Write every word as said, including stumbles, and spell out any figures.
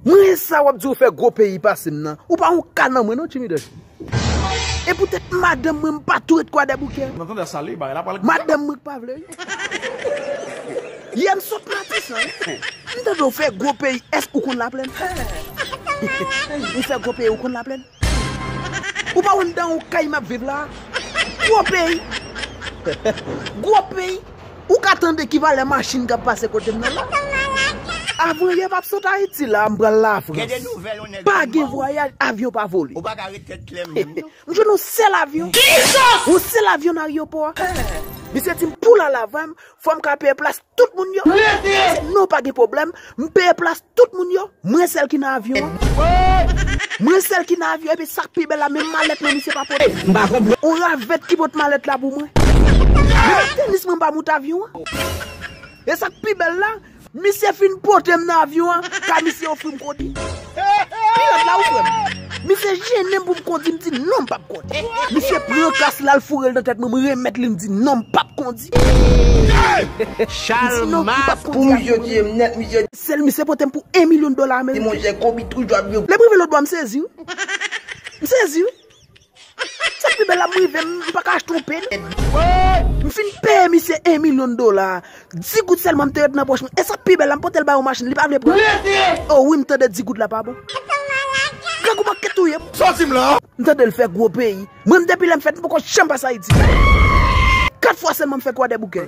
Mwen e sa w ap di w fè gwo peyi pase m nan. Ou pa yon ka nan mwen non, Jimmy Dutch. E poutèt madanm mwen, m pa tou ret Kwadèboukè. Nan tande sa li, bagay la pral. Madanm mwen k pa vle, wi. Yè m sot Matisan, wi. M tande w fè gwo peyi, èske ou konn Laplèn? Ou fè gwo peyi, ou konn Laplèn? Ou pa wè m dan yon kay m ap viv la? Gwo peyi. Gwo peyi. Ou ka tande ki valè machin k ap pase kote m nan la? Avan yè m ap sot Ayiti la, m pral Lafrans. Pa gen vwayaj, avyon pa vole. M jwenn yon sèl avyon. Yon sèl avyon nan ayewopò a. Misye di m pou l al avè m, fò m ka peye plas tout moun yo. Misye di non, pa gen pwoblèm, m peye plas tout moun yo. Mwen sèl ki nan avyon an. Mwen sèl ki nan avyon, epi sa k pi bèl la, menm malèt mwen misye pa pote. On ravèt ki pote malèt la pou mwen. Menm tenis mwen m pa moute avyon an. E sa k pi bèl la, misye fin pote m nan avyon an, ka misye ofri m kondi. Pilòt la ou frè m. Misye jennen m pou m kondi, m di non, m p ap kondi. Misye pran kas la, l foure l nan tèt mwen, m remèt li, m di non, m p ap kondi. Chalmas pou misye tiye m nèt, misye. Sèl misye pote m pou en milyon dola ameriken. Monchè, Kobe toujou ap jwe. Lè m rive lòt bò, m sezi wi. M sezi wi. Sa k pi bèl la, m rive, m pa ka achte yon pen. M fin peye misye en milyon dola. Di goud sèlman m te ret nan pòch mwen. E sa k pi bèl la, m pote l ba yon machin, li pa vle pran. O wi, m tande di goud la pa bon. Grangou manke touye m. Sòti m la. M tande l fè gwo peyi. Mwen, depi lè m fèt, m poko janm pase Ayiti. Kat fwa sèlman m fè Kwadèboukè.